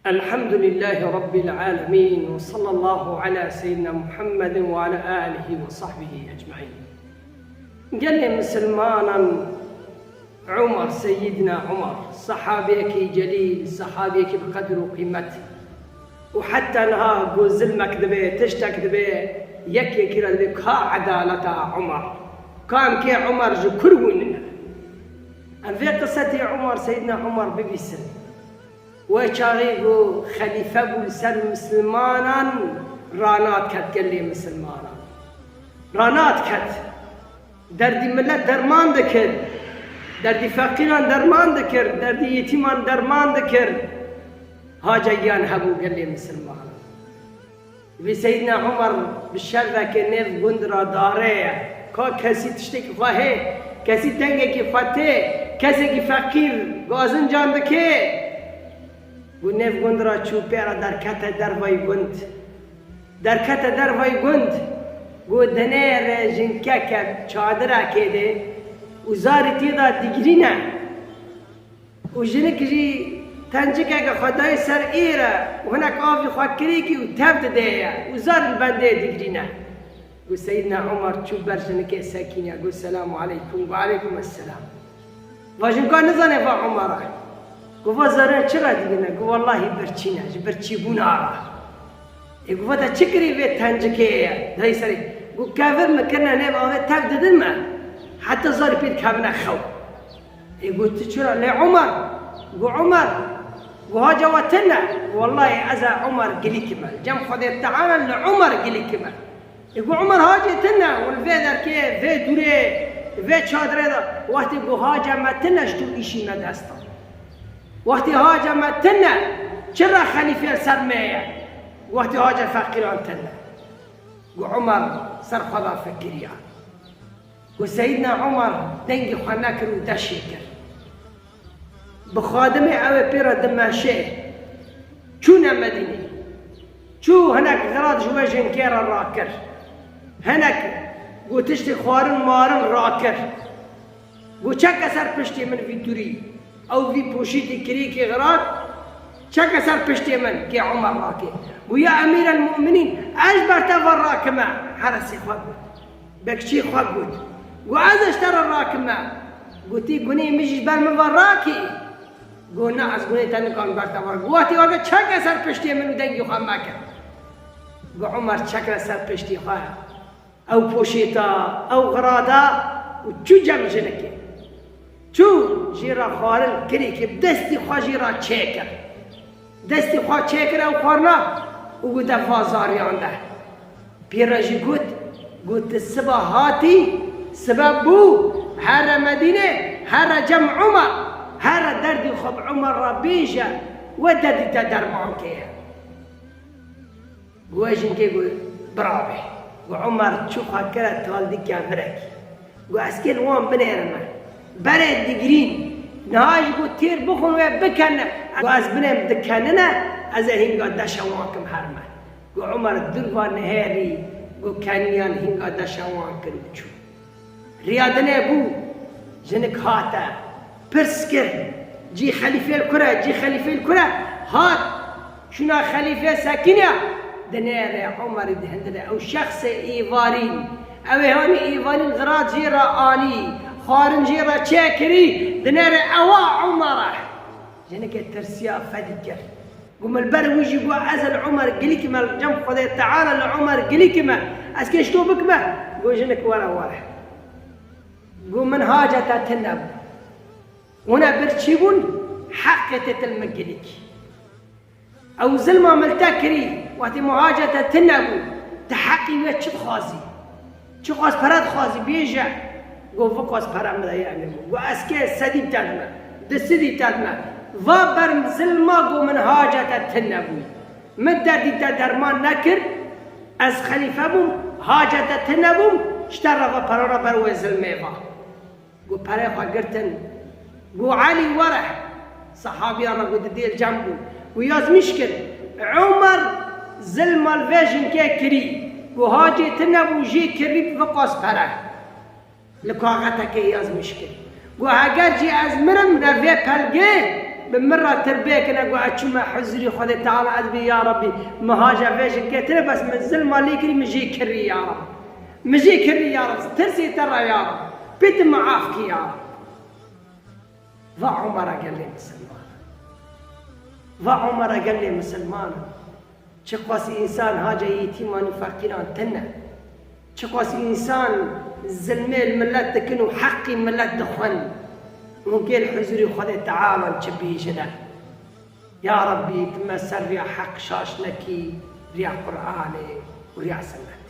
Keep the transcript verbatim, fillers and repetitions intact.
Elhamdülillâhi Rabbil âlemîn ve sallallahu ala seyyidina Muhammedin ve ala âlihi ve sahbihi ecmaîn. Gelê misilmanan Umar, Seyyidina Umar, sahabiyekî celîl, sahabiyekî bi qedir û qîmet. Û heta niha ku zilmek dibe, tiştek dibe, yek yekî re dibe ka edaleta Umar. Ka em kê Umar ji kur bûne. Em vê qisetê Umar, Seyyidina Umar bibîsin. Wê çaxê ku xelîfe bû li ser misilmanan, ranat ket gelê misilmanan. Ranat ket. Derdî milet derman dikir. Derdî feqîran derman dikir. Derdî yetîman derman dikir. Hace giyan hebû gelê misilmanan. Vê Seyyidina Umar bi şerveke nêv gund ra dare ye. Ka kesî tiştekî xwe hê, kesî dengekî xwe tê, kesekî feqîr gazincan dike. Ku nêv gund ra çû pê re derkete dervayî gund. Derkete dervayî gund. Ku dinêre jinkeke çadirekê de û zarî tê de digirîne. Û jinik jî tencikeke xwe dayê ser êre û hinek avî xwe kirêkî û tev dideye û zar li bendê digirîne. Got Seyyidina Umar çû ber jinikê sekîne, got, "Selamu aleykum." Got, "Aleykum esselam." Va jinka nizane va Umara. Got, "Va zarê çi re digirîne?" Got, "Wellahî birçî ne, ji birçîbûna re." Ê, got, "Va te çi kirî vê tencikê ye?" Dayê serê. Got, "Kevir min kirine nêv avê tev didin me. Heta zarî pê dikevine xew." Ê, got, "Tu çira lê Umar?" Got, "Umar." Got, "Haca we tune?" Wellahî ez a Umar gilî kime. Cem Xwedê Teala li Umar gilî kime. Ê, got, "Umar hacê tune, û li vê derkê, vê dûrê, vê çadirê de, wextê got haca me tune ji tu îşî me desta. Wextê haca me tune, çira xelîfê ser me ye? Wextê haca feqîran tune." Got, Umar ser xwe de fikiriya. Got, Seyyidna Umar dengê xwe nekir û deşê kir. Bi xadimê ew ê pê re dimeşê. Çûne Medînê. Çû hinek xirat ji we jinkê re rakir. Hinek got tiştê xwarin marin rakir. Got, "Çeke ser piştê min vî dûrî." Ew vî poşîtî kirîkî xirat, "Çeke ser piştê min." Kê Umar rakê. Got, "Ya Emîr el Mu'minîn, ez ji ber te ve rakime." Heresê xwe got. Bekçî xwe got. Got, "Ez ji te re rakime." Gotî, "Gunê min jî ji ber min ve rakî." Got, "Na, ez gunê te nikarim ber te ve." Got, "Wextê weke çeke ser piştê min û dengê xwe meke." Got, Umar çekre ser piştê xwe. Ew poşêta, ew xirada û çû cem jinikê. Çû jê re xwarin kirîkî bi destî xwe jê re çêkir. Destî xwe çêkir ew xwarina û got, "Te va zariyan de." Pê re jî got, got, "Tu siba hatî, sibe bû, here Medînê, here cem Umar, here derdî xwe bi Umar re bêje, we derdî te derman keye." Got, wê jinkê got, "Birabê." Got, Umar çû xwe kire taldî kevirekî. Got, "Ez kê li wan binêrime. Berê digirîn. Niha jî got, têr bixwin wê bikene." Got, "Ez binêm dikenine, ez ê hînga deşa wan kim herime." Got, Umar dûr va nihêrî, got, keniyan hînga deşa wan kir û çû. Riya dinê bû, jinik hate, pirs kir, "Cî xelîfê li kur e, cî xelîfê li kur e?" Hat, çûna xelîfê sekîne, dinêre Umerî dihindire. Ew şexsê êvarîn, ew ê hanî êvarîn xirat jê re anî, xwarin jê re çêkirî, dinêre ewa Umer e. Jinikê tirsiya fedî kir. Got, "Min li ber wî jî got, ez li Umer gilî kime, li cem Xwedê Teala li Umer gilî kime. Ez kê ji to bikime?" Got, "Jinik were, were." Got, "Min hace te tune bû. Hûn e birçî bûn, heqê tê til min gilîk. Ew zilma min li te kirî, wextê min hace te tune bû, tu heqî wê çi dixwazî?" Çiqas pere dixwazî bêje, got, "Viqas pere min de ye, emîr min." Got, "Ez kê sedî te dime, du sedî te dime. Va ber zilma, got, min hace te tune bû. Min derdî te derman nekir, ez xelîfe bûm, hace te tune bûm, ji te re va pere re ber wê zilmê va." Got, "Perê xwe girtin." Got, "Elî were." Sehabiya re got, didê li cem bû. Got, yazmîş kir. Umer zilma li vê jinkê kirî. Got, "Hacê tune bû, jê kirî bi viqas pere." Li kaxetekê yazmîş kir. Got, "Heger jî ez mirim, re vê pelgê Bi min re tirbê kine, got, ez çûme huzurî Xwedê Teala, ez bî, ya Rebbî, min haja vê jinkê tire, bes min zilma lê kirî, min jê kirî, ya Rebbî. Min jê kirî, ya Rebbî, tirsê te re, ya Rebbî. Pê tu min af kî, ya Rebbî. Va Omera gelê misilman. Va Omera gelê misilman. Çiqas însan haca yetîman û feqîran tune. Çiqas însan zilmê li milet dikin û heqî milet dixwin. Hûn gel huzurî Xwedê Teala çi bêjine? Ya Rebbî, tu me ser riya heq şaş nekî, riya Qur'anê û riya sinnet.